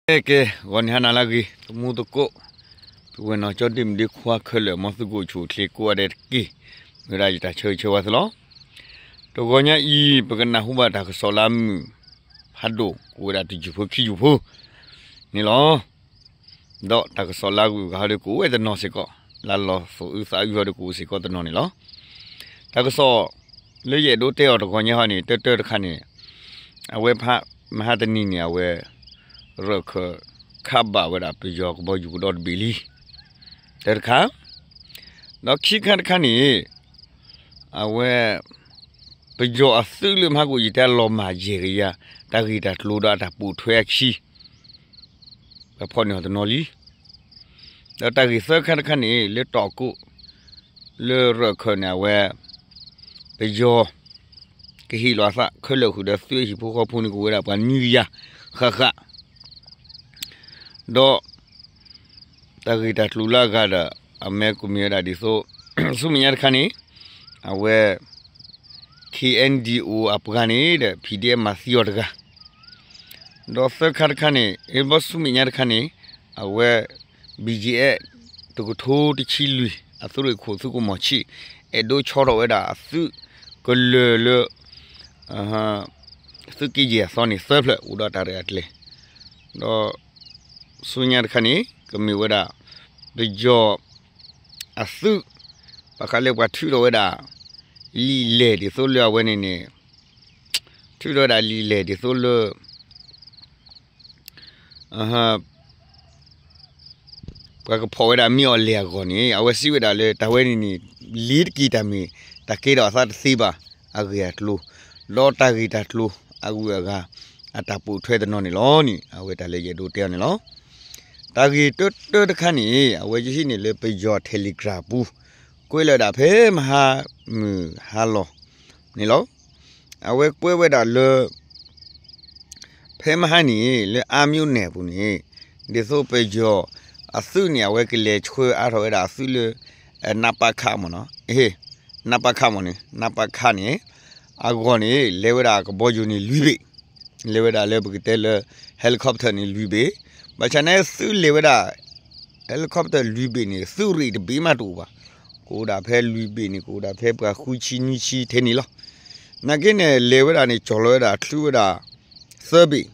ကဲ ဂီၤနံၤဟါနၤလၢအဂ့ၤ သမူသကိး ပုၢ်ဝဲၢ်နီၢ်ကၠီဒ့မုၣ်ဒ့ခွါခဲလၢာ် မ်သုကအိၣ်ဆူၣ်အိၣ်ချ့ကိးဂၤဒဲးတက့ၢ်. မ့ၢ်ဝဲဒၣ်ယတၢ်ဆၢဂ့ၤဆၢဝါသုလီၤ. တဂီၤညါအံၤ ပကနၢ်ဟူဘၣ်တၢ်ကစီၣ်လၢအမုာ်ဖးဒိၣ် ကအိၣ်ဝဲဒၣ်တယုၢ်ဖိခံယုၢ်ဖိန့ၣ်လီၤ. ဒီးတၢ်ကစီၣ်လၢအဂုၤအဂၤဟီဒီး ကအိၣ်ဝဲတနီၤစ့ၢ်ကီး လၢလီၤသူၣ်အုးသးအုးဟီဒီး ကအိၣ်စ့ၢ်ကီးတနီၤန့ၣ်လီၤ. တၢ်ကစီၣ်လၢယအဲၣ်ဒိးတဲအီၤတဂီၤညါဟီန့ၣ် တၢတၢတခါန့ၣ် အဝဲဖဲမဟါတနံၤန့ၣ် အဝဲ ရၢၢ်ခၢၣ်ခးဘၣ်ဝဲဒၣ်ပယီၤကဘီယူၤကဒီးတဘ့ၣ်လံ တၢတခါ, ဒီးခံခါတခါန့ၣ် အဝဲ ပယီၤအသုးလၢမဟါကအိၣ်ယံၤတဲလီၤမၢ်ယဲၢ်ကယၤ တၢ်ဂ့ၢ်တၢ်ကျိၤဒီးအတၢ်ပိာ်ထွဲအခံ ပဖီၣ်န့ၢ်အီၤတနီၤလံ. ဒီးတၢ်ဂ့ၢ်သၢခါတခါန့ၣ် လၢတီၢ်ကိး လၢရၢၢ်ခၢၣ်န့ၣ် အဝဲ ပယီၤ ကဟ့ၣ်လီၤအသးခဲလၢာ်ဃုာ်ဒီးသုးအဟံၣ်ဖိဃီဖိန့ၣ် ကအိၣ်ဝဲဒၣ်ပှၤနွံကယၤဃၣ်ဃၣ် ဒီး တၢ်ဂ့ၢ်တၢ်ကျိၤလၢအဂၤဒီး အမ့ၢ်ကမ့ၢ်ဝဲဒၣ်ဒ်သိး ဆူမဲာ်ညါတခါန့ၣ် အဝဲ ခ့ၣ်အဲၣ်ဒံၣ်အိၣ် အပှၤန့ၣ်ဒီး ဖံးဒ့ၣ်မၤသံအီၤတဂၤ ဒီးသၢခါတခါန့ၣ် အ့ၣ်ဘီဆူမဲာ်ညါတခါန့ၣ် အဝဲ ဘံၣ်ကၠံၣ်အဲၣ် တကထိတဆံလွံၢ် အသုးရ့ၣ်ခိၣ်သုးကမီၤဆံး အဲၣ်ဒိးဆီထီၣ်ဝဲဒၣ်အသုးကလၢၤလၢ သုးက့ယဲၢ်အသီန့ၣ်သၢဖျၢၣ် အိၣ်ဒီးတၢ်ရဲၣ်တၢ်ကျဲၤ ဒီး ဆူညါတခါန့ၣ် ကမ့ၢ်ဝဲဒၣ် ပယီၤအသုး ဘၣ်ဃးလၢပှၤထုးထီၣ်ဝဲဒၣ် လံာ်လဲၢ်ဒ်သိးလၢအဝဲန့ၣ်န့ၣ် ထုးထီၣ်ဝဲဒၣ်လံာ်လဲၢ်ဒ်သိးလၢ ပှၤကဖီၣ်ဝဲဒၣ်မ့ၢ်အီၤလဲၢ်အဂီၢ်န့ၣ် အဝဲစံးဝဲဒၣ်လၢတၢ်ဝဲန့ၣ်န့ၣ် လ့ၤတက့ၤတၢ်မ့ၢ် တၢ်ကဲထီၣ်အသးတသ့ဘၣ် အဂ့ၢ်အကျိၤ ဒီးတၢ်ဂ့ၢ်တၢ်ကျိၤအဂုၤအဂၤ အတၢ်ပိာ်ထွဲတနီၤန့ၣ်လီၤန့ၣ် အဝဲတၢ်လၢယအဲၣ်ဒိးတဲအီၤန့ၣ်လီၤ. တၢ်ဂ့ၢ်တၢတၢတခါန့ၣ် အဝဲယဟံးန့ၢ်လၢပယီၤ Telegram ပူၤ ကွဲးလီၤဝဲဒၣ်ဖဲမဟါမုၢ်ဟါလီၤန့ၣ်လီၤ. အဝဲကွဲးဝဲဒၣ်လၢ ဖဲမဟါန့ၣ် လၢအါမျိၣ်နဲၣ်အပူၤန့ၣ် ဒ်သိးပယီၤအသုးန့ၣ် အဝဲကလဲၤဆှၢအါထီၣ်ဝဲဒၣ်အသုးလၢ နပခ မ့ၢ်နီၤ, နပခ မ့ၢ်န့ၣ် နပခ န့ၣ် အဂီၢ်န့ၣ် လဲၤဝဲဒၣ်ကဘီယူၤန့ၣ်လွံၢ်ဘ့ၣ်, လဲၤဝဲဒၣ်လၢပကတဲလၢ helicopter န့ၣ်လွံၢ်ဘ့ၣ်, ဘၣ်ဆၣ်န့ၣ်သုးလဲၤဝဲဒၣ် helicopter လွံၢ်ဘ့ၣ်န့ၣ် သုးရ့ၣ်တဘ့ၣ်မးတအိၣ်ဘၣ်, ကအိၣ်ဒၣ်ဖဲလွံၢ်ဘ့ၣ်န့ၣ် ကအိၣ်ဒၣ်ဖဲပှၤဃုဆံနွံဆံထဲန့ၣ်လီၤ. နာ်က့န့ၣ် လဲၤဝဲဒၣ်န့ၣ် ကၠီၣ်လီၤဝဲဒၣ်ချုးဝဲဒၣ် သၢဘ့ၣ်, ဒီး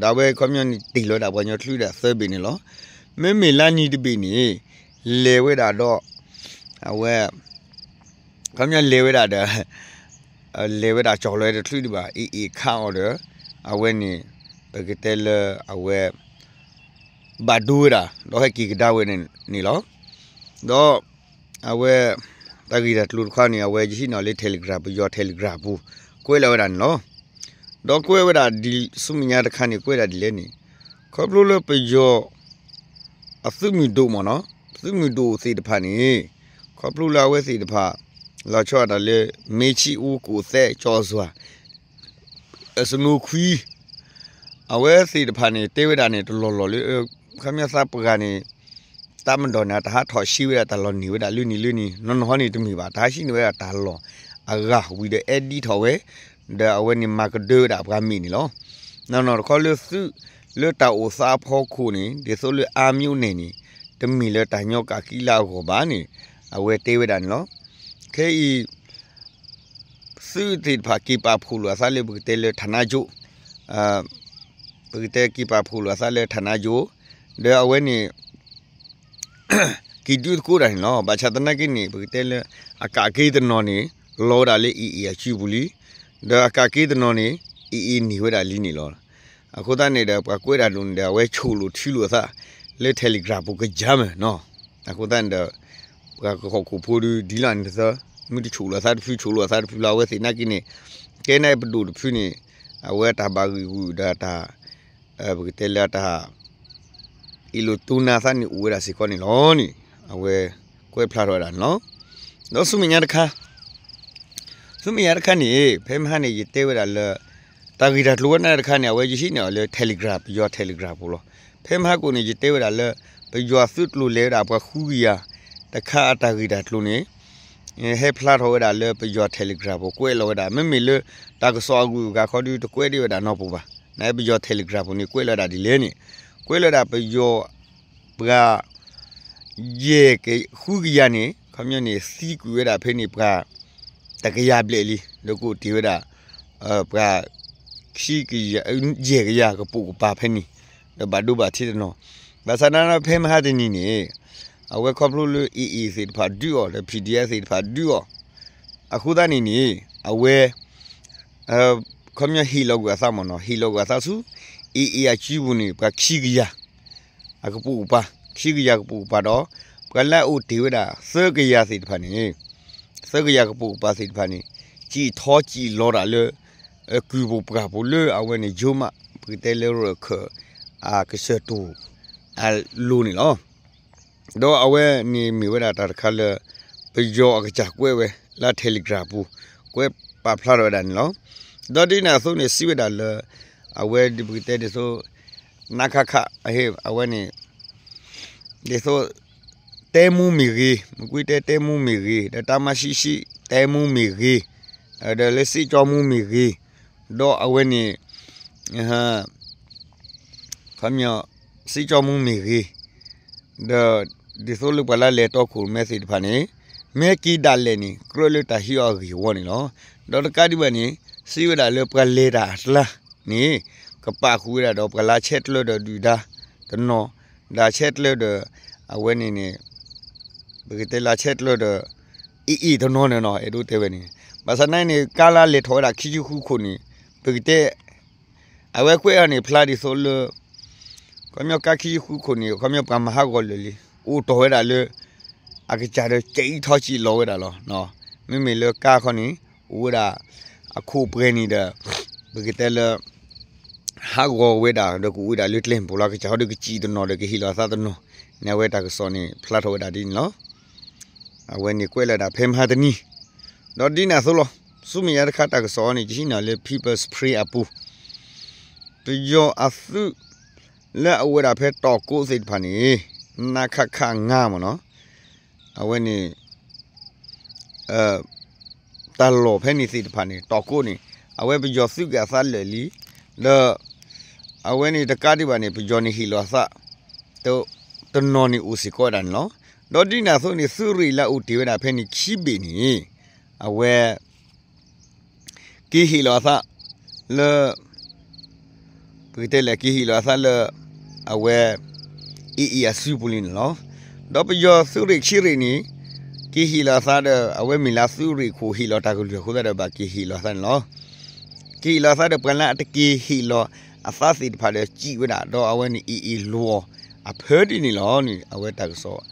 အဝဲခီပညီန့ၣ် တ့ၢ်လီၤဝဲဒၣ်ပှၤကညီချုးဒၣ်သၢဘ့ၣ်န့ၣ်လီၤ. မ့မ့ၢ်လါနံၤတဘ့ၣ်န့ၣ် လဲၤဝဲဒၣ်ဒီး အဝဲ ခီပညီလဲၤဝဲဒၣ်ဒီး လဲၤဝဲဒၣ်ကၠီၣ်လီၤဝဲတချုးဒံးဘၣ် အ့ၣ်အ့ၣ်ခးအီၤဒီး အဝဲန့ၣ် ပကတဲလၢအဝဲ ဘၣ်ဒိဝဲဒၣ် ဒီးဟဲက့ၤကဒါဝဲန့ၣ်လီၤ. ဒီး အဝဲ တၢ်ဂ့ၢ်တၢ်ကျိၤတခါန့ၣ် အဝဲယဟံးန့ၢ်လၢ Telegram ပယီၤ Telegram ပူၤ ကွဲးလီၤဝဲဒၣ်န့ၣ်လီၤ. ဒီးကွဲးဝဲဒၣ်ဒ်ဆူမဲာ်ညါတခါန့ၣ် ကွဲးဒၣ်ဒ်လဲၣ်န့ၣ် ခီဖျိလၢပယီၤ အသုးမုၢ်ဒိၣ်မ့ၢ်နီၤ, သုးမုၢ်ဒိၣ်သ့ၣ်တဖၣ်န့ၣ် ခီဖျိလၢအဝဲသ့ၣ်တဖၣ် လီၤဆီဒၣ်တၢ်လၢ မ့ၢ်ဆံအူကိၣ်သဲးကၠီၣ်စွၤ အစနိခွံ အဝဲသ့ၣ်တဖၣ်န့ၣ် တဲဝဲဒၣ်န့ၣ် တလီၢ်လီၢ်လၢ ခီပညီသးပှၢ်န့ၣ် တၢ်မၤဒီးန့ၣ် တဟးထီၣ်ဆှံဝဲဒၣ်တၢ်လီၢ်န့ၢ်ဝဲဒၣ်လၢန့ၣ်လၢန့ၣ် နီၢ်နီၢ်ဟီန့ၣ်တမ့ၢ်ဘၣ် တဟးဆှံန့ၢ်ဝဲဒၣ်တၢ်လီၢ်အဂၤဝံၤဒီး edit ထီၣ်ဝဲ ဒီးအဝဲန့ၣ်မၤကဒၢဝဲဒၣ်ပှၤမ့ၢ်န့ၣ်လီၤ. နီၢ်နီၢ်တခီလၢသုး လၢတၢ်အိၣ်သးအဖီခိၣ်န့ၣ် ဒ်သိးလၢအါမျိၣ်နဲၣ်န့ၣ် တမ့ၢ်လၢတၢ်ညီကးကံလၢအဂီၢ်ဘၣ်န့ၣ် အဝဲတဲဝဲဒၣ်န့ၣ်လီၤ. ခဲအံၤ သုးသ့ၣ်တဖၣ်က့ၤပာ်ဖှိၣ်လိာ်အသးလၢပကတဲလၢ ဌာနချုပ် ပကတဲက့ၤပာ်ဖှိၣ်လိာ်အသးလၢ ဌာနချုပ် ဒီးအဝဲန့ၣ် က့ၤဒုးသကိးတၢ်န့ၣ်လီၤ. ဘၣ်ဆၣ်သနာ်က့န့ၣ် ပကတဲလၢ အကးက့ၤတနီၤန့ၣ် လီၤဝဲဒၣ်လၢ AA အစုပူၤလံ, ဒီးအကးက့ၤတနီၤန့ၣ် AA န့ၢ်ဝဲဒၣ်လံန့ၣ်လီၤ. အဃိသတးန့ၣ်ဒီး ပှၤကွဲးတၢ်ဒိၣ်န့ၣ်ဒီး အဝဲဆိၣ်လိာ်ထုလိာ်အသး လၢ Telegram ပူၤကယၤမးနီၤ. အဃိသတးန့ၣ်ဒီး ပှၤကဟီၣ်ခိၣ်ဖိဒုး ဒ်လီၤန့ၣ်သၢ မ့ၢ်တဆိၣ်လိာ်အသးတဖု ဆိၣ်လိာ်အသးတဖုလီၤ. အဝဲသ့ၣ်နာ်က့န့ၣ် ကဲန့ၣ်ပဒိၣ်တဖုန့ၣ် အဝဲတၢ်ဘၣ်ဂံာ်ဂူာ်ဒီးတၢ် ပကတဲလၢတၢ် အ့ၣ်လိာ်တူၢ်နါသးန့ၣ်အိၣ်ဝဲဒၣ်စ့ၢ်ကီးန့ၣ်လီၤန့ၣ် အဝဲကွဲးဖျါထီၣ်ဝဲဒၣ်န့ၣ်လီၤ. ဒီးဆူမဲာ်ညါတခါ ဆူမဲာ်ညါတခါန့ၣ် ဖဲမဟါန့ၣ် ယတဲဝဲဒၣ်လၢ တၢ်ဂ့ၢ်တၢ်ကျိၤဝဲဒၣ်တခါန့ၣ် အဝဲယဟံးန့ၢ်အီၤလၢ Telegram ပယီၤ Telegram ပူၤလီၤ. ဖဲမဟါကိၣ်န့ၣ် ယတဲဝဲဒၣ်လၢ ပယီၤသုးကျိၤလဲၤဝဲဒၣ်ပှၤဃုကယၤ တခါအတၢ်ဂ့ၢ်တၢ်ကျိၤန့ၣ် ဟဲဖျါထီၣ်ဝဲဒၣ်လၢပယီၤ Telegram ပူၤကွဲးလီၤဝဲဒၣ် မ့မ့ၢ်လၢတၢ်ကစီၣ်အဂုၤအဂၤခီဒုးတကွဲးဒံးဝဲဒၣ်နီတပူၤဘၣ်. နပယီၤ Telegram ပူၤန့ၣ် ကွဲးလီၤဝဲဒၣ်ဒ်လဲၣ်န့ၣ် ကွဲးလီၤဒၣ်ပယီၤ ပှၤ ယဲၢ်က ဃုကယၤန့ၣ် ခီပညီန့ၣ် သံကွံာ်ဝဲဒၣ်ဖဲန့ၣ်ပှၤ တကယၤဘျဲၣ်လံ ဒီးကအိၣ်တ့ၢ်ဝဲဒၣ် ပှၤ ခံကယၤ ယဲၢ်ကယၤကပိာ်ကပၤဖဲန့ၣ် ဒီးဘၣ်ဒိဘၣ်ထံးတနီၤ, ဘၣ်ဆၣ်သနာ်ဖဲမဟါတနံၤန့ၣ် အဝဲခီဖျိလၢ AA သ့ၣ်တဖၣ်ဒုးအီၤ ဒီး PDF သ့ၣ်တဖၣ်ဒုးအီၤ အဃိသတးန့ၣ်န့ၣ် အဝဲ ခီပညီဟ့ၣ်လီၤကွံာ်အသးမ့ၢ်နီၤ ဟ့ၣ်လီၤကွံာ်အသးဆူ AA အစုပူၤန့ၣ် ပှၤခံကယၤ အကပိာ်ကပၤ ခံကယၤကပိာ်ကပၤဒီး ပှၤလၢအအိၣ်တ့ၢ်ဝဲဒၣ် သၢကယၤသ့ၣ်တဖၣ်န့ၣ် သၢကယၤကပိာ်ကပၤသ့ၣ်တဖၣ်န့ၣ် စံၣ်ထီၣ်စံၣ်လီၤတၢ်လၢ ကုၢ်ပူၤပှၢ်ပူၤလၢအဝဲန့ၣ် ယိမး ပကတဲလၢရၢၢ်ခၢၣ် အကစၢၢ်တိၣ် အလိၤန့ၣ်လီၤ. ဒီးအဝဲန့ၣ်မ့ၢ်ဝဲဒၣ်တၢ်တခါလၢ ပယီၤအကစၢ်ကွဲးဝဲ လၢ Telegram ပူၤ ကွဲးပာ်ဖျါထီၣ်ဝဲဒၣ်န့ၣ်လီၤ. ဒီးဒ်န့ၣ်အသိးန့ၣ် စံးဝဲဒၣ်လၢ အဝဲဒ်ပကတဲဒ်သိး နခခ အဝဲန့ၣ် ဒ်သိး တဲမူမ့ၢ်ဂ့ၤ, မကွ့တဲတဲမူမ့ၢ်ဂ့ၤ, ဒီးတၢ်မၤဆံးဆံးတဲမူမ့ၢ်ဂ့ၤ, ဒီးလၢစ့ၣ်ကၠီမူမ့ၢ်ဂ့ၤ, ဒီးအဝဲန့ၣ် ခီပညီ စ့ၣ်ကၠီမူမ့ၢ်ဂ့ၤ, ဒီး ဒ်သိးလၢပှၤလၢလဲၤတီခိၣ်မဲသ့ၣ်တဖၣ်န့ၣ် မ့ၢ်က့ၤဒၣ်လဲာ်န့ၣ် ကြၢးလၢတၢ်ဟံးအီၤအဂ့ၢ်အဝီန့ၣ်လီၤ. ဒီးတကးဒံးဘၣ်န့ၣ် စံးဝဲဒၣ်လၢပှၤလဲၤတၢ်အကျါန့ၣ် ကပာ်ဃုာ်ဝဲဒၣ်ဒီးပှၤလၢဆဲးကျၢဒီးဒုၣ်ဒါတနီၤ, ဒီးဆဲးကျၢဒီး အဝဲန့ၣ်န့ၣ် ပကတဲလၢဆဲးကျၢဒီး AA တနီၤန့ၣ်နီၤ အဲၣ်ဒိးတဲဝဲန့ၣ်, ဘၣ်ဆၣ်သနာ်န့ၣ် ကါလၢလဲၤထီၣ်ဝဲဒၣ်ခံဆံဃုခိၣ်န့ၣ် ပကတဲ အဝဲကွဲးအီၤန့ၣ် ဖျါဒ်သိးလၢ ခီပညီကါခံဆံဃုခိၣ်န့ၣ် ခီပညီပှၤမၤဟးဂီၤလၢာ်လံ, အိၣ်တီၢ်ဝဲဒၣ်လၢ အကစၢ်ဒီး ကဲအံၤထီၣ်ကံးလီၤဝဲဒၣ်လီၤ. မ့မ့ၢ်လၢကါခီန့ၣ် အိၣ်ဝဲဒၣ် အခိၣ်ပှဲၤန့ၣ်ဒီး ပကတဲလၢ ဟးဂီၤဝဲဒၣ် ဒီးကအိၣ်ဝဲဒၣ်လၢကျဲမုၢ်ပူၤလီၤ အကစၢ်ဟီဒီးကစံၣ်တနီၤဒီးကဟ့ၣ်လီၤအသးတနီၤန့ၣ် အဝဲတၢ်ကစီၣ်န့ၣ် ဖျါထီၣ်ဝဲဒၣ်ဒ်န့ၣ်လီၤ. အဝဲန့ၣ်ကွဲးလၢဒၣ်ဖဲမဟါတနံၤ ဒီးဒ်န့ၣ်အသိးလီၤ. ဆူမဲာ်ညါတခါတၢ်ကစီၣ်အံၤန့ၣ် ယဟံးန့ၢ်လၢ People's Spring အပူၤ ပယီၤအသုး လၢအအိၣ်ဝဲဒၣ်ဖဲတီၢ်ကိးသ့ၣ်တဖၣ်န့ၣ် နခခ ငါမ့ၢ်နီၤ, အဝဲန့ၣ် တၢ်လီၢ်ဖဲန့ၣ်သ့ၣ်တဖၣ်န့ၣ် တီၢ်ကိးန့ၣ် အဝဲပယီၤသုးက့ၤအသးလၢာ်လံ, ဒီး အဝဲန့ၣ်တကးဒံးဘၣ်န့ၣ် ပယီၤန့ၣ်ဟ့ၣ်လီၤအသး တနီၤန့ၣ်အိၣ်စ့ၢ်ကီးဝဲဒၣ်န့ၣ်လီၤ. ဒီးဒ်န့ၣ်အသိးန့ၣ် သုးရ့ၣ်လၢအအိၣ်တ့ၢ်ဝဲဒၣ်ဖဲန့ၣ်ခံဘ့ၣ်န့ၣ် အဝဲ က့ၤဟ့ၣ်လီၤအသး လၢ ပကတဲလဲၣ် က့ၤဟ့ၣ်လီၤအသးလၢ အဝဲ AA အစုပူၤလံန့ၣ်လီၤ. ဒီးပယီၤသုးရ့ၣ်ခံရ့ၣ်န့ၣ် က့ၤဟ့ၣ်လီၤအသးဒီး အဝဲမ့ၢ်လၢသုးရ့ၣ်ခိၣ်ဟ့ၣ်လီၤတၢ်ကလုၢ်အဃိသတးဒီး ဘၣ်က့ၤဟ့ၣ်လီၤအသးန့ၣ်လီၤ. က့ၤဟ့ၣ်လီၤအသးဒီးပှၤလၢအတက့ၤဟ့ၣ်လီၤအသးသ့ၣ်တဖၣ်ဒီးစံးဝဲဒၣ် ဒီးအဝဲန့ၣ် AA လိၤအီၤ အဖၢဒ်န့ၣ်လီၤန့ၣ် အဝဲတၢ်ကစီၣ်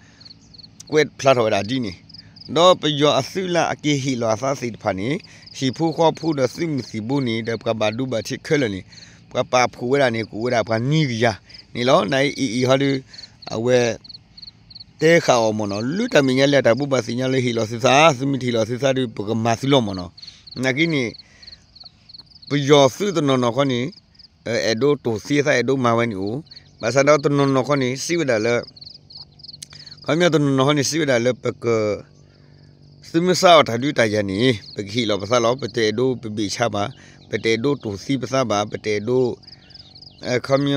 ကွဲးဖျါထီၣ်ဝဲဒၣ်ဒ်န့ၣ်, ဒီးပယီၤအသုးလၢအက့ၤဟ့ၣ်လီၤအသးသ့ၣ်တဖၣ်န့ၣ် ဟံၣ်ဖိဃီဖိဒီးသုးမုၢ်သံၣ်ဘိန့ၣ် ဒီးပှၤဘၣ်ဒိဘၣ်ထံးခဲလၢာ်န့ၣ် ပှၤပာ်ဖှိၣ်ဝဲဒၣ်န့ၣ် ကအိၣ်ဝဲဒၣ်ပှၤနွံကယၤန့ၣ်လီၤ. နအံၤ AA ဟီဒီး အဝဲ တဲဃာ်အီၤမ့ၢ်နီၤ လၢတၢ်မဲာ်ညါလၢတၢ်ဘိးဘၣ်သ့ၣ်ညါလၢဟ့ၣ်လီၤသုသး သုမ့ၢ်တဟ့ၣ်လီၤသုသးဒီး ပကမၤသုလီၤမ့ၢ်နီၤ. နာ်က့န့ၣ် ပယီၤသုးတနီၤနီၤခီန့ၣ် အဲၣ်ဒိးတိၢ်သံအသးအဲၣ်ဒိးမၤဝဲန့ၣ်အိၣ်, ဘၣ်ဆၣ်ဒီးတနီၤနီၤခီန့ၣ် စံးဝဲဒၣ်လၢ ခီပညီတနီၤနီၤခီန့ၣ် စံးဝဲဒၣ်လၢပက သုမ့ၢ်စးအီၤတၢ်ဒုးတၢ်ယၤန့ၣ် ပကဟ့ၣ်လီၤပသးလီၤ. ပတအဲၣ်ဒိးပဘ့ၣ်ဆါဘၣ်, ပတအဲၣ်ဒိးတိၢ်သံပသးဘၣ်, ပတအဲၣ်ဒိး ခီပညီ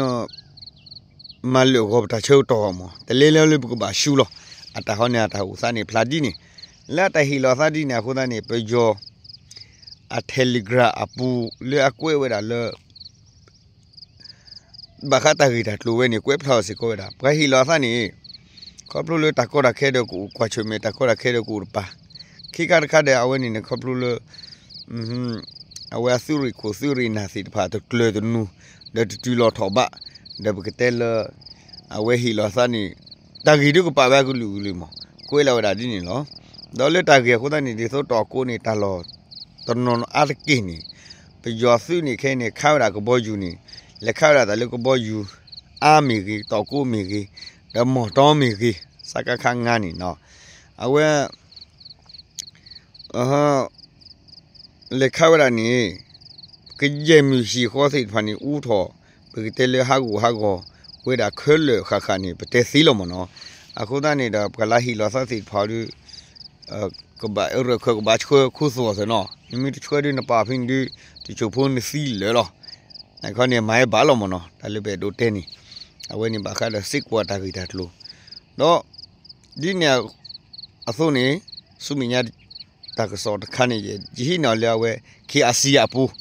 မၤလၢာ်ဂီၤပတၢ်ဆၢကတီၢ်ဘၣ်မ့ၢ် တလဲၤလၢလၢပကဘၣ်ဆူလီၤ. အတၢ်ဟီန့ၣ် အတၢ်အိၣ်သးန့ၣ်ဖျါဒ်န့ၣ်, လၢအတၢ်ဟ့ၣ်လီၤသးဒ်န့ၣ်အဃိသတးန့ၣ် ပယီၤ အ Telegram အပူၤ လၢအကွဲးဝဲဒၣ်လၢ ဘၣ်ဃးတၢ်ဂ့ၢ်တၢ်ကျိၤဝဲန့ၣ် ကွဲးဖျါအီၤစ့ၢ်ကီးဝဲဒၣ် ပှၤဟ့ၣ်လီၤအသးန့ၣ် ခီဖျိလၢတၢ်ကီတၢ်ခဲဒီးကအိၣ်ကွၢ်ဆၢၣ်မဲာ် တၢ်ကီတၢ်ခဲဒီးကအိၣ်တပၤ, ခံခါတခါဒီးအဝဲန့ၣ်န့ၣ် ခီဖျိလၢ အဝဲအသုးရ့ၣ်ခိၣ်သုးရ့ၣ်နၢ်သ့ၣ်တဖၣ်တကျၢၤတနူၤ ဒီးတတုၤလီၤထီၣ်ဘး ဒီးပကတဲလၢ အဝဲဟ့ၣ်လီၤသးန့ၣ် တၢ်ဂ့ၢ်ဒုးကပာ်ဝဲအကလုာ်ကလုာ်မး ကွဲးလီၤဝဲဒၣ်ဒ်န့ၣ်လီၤ. ဒီးလၢတၢ်ဂ့ၢ်အဃိသတးန့ၣ် ဒ်သိးတီၢ်ကိးန့ၣ် တၢ်လီၢ်တနီၤနီၤအါတက့ၢ်န့ၣ် ပယီၤသုးန့ၣ်ခဲအံၤန့ၣ် ခးဝဲဒၣ်ကဘီယူၤန့ၣ် လဲၤခးဝဲဒၣ်တၢ်လၢကဘီယူၤ အါမ့ၢ်ဂ့ၤ တီၢ်ကိးမ့ၢ်ဂ့ၤ ဒီးမီၢ်တီမ့ၢ်ဂ့ၤ စကခ ငါးန့ၣ်နီၤ အဝဲ လဲၤခးဝဲဒၣ်န့ၣ် ကယဲၢ်မုၢ်ဟံၣ်ဃီသ့ၣ်တဖၣ်န့ၣ် အူထီၣ် ပကတဲလၢဟးဂူာ်ဟးဂီၤဝဲဒၣ်ခဲလၢာ်ဃၣ်ဃၣ်န့ၣ် ပတဲသ့လီၤမ့ၢ်နီၤ. အဃိသတးန့ၣ်ဒီး ပှၤလၢဟ့ၣ်လီၤသးသ့ၣ်တဖၣ်ဒီး ကဘၣ်ရၢၢ်ခၢၣ်ကဘၣ်ဆှၢခူသူၣ်အီၤသ့ၣ်နီၤ. နမ့ၢ်တဆှၢဒုးနပာ်ဖဲန့ၣ်ဒုး တစိၢ်ဖိနသံလၢာ်လီၤ. အခီန့ၣ် မၤဟဲဘၣ်လီၤမ့ၢ်နီၤ တၢ်လၢပအဲၣ်ဒိးတဲန့ၣ် အဝဲန့ၣ်ဘၣ်ဃးဒီးစ့ၢ်ကီးအတၢ်ဂ့ၢ်တၢ်ကျိၤ, ဒီးဒ်န့ၣ်အသိးန့ၣ် ဆူမဲာ်ညါတၢ်ကစီၣ်တခါန့ၣ် ယဟံးန့ၢ်အီၤလၢအဝဲ ခ့အစံအပူၤ,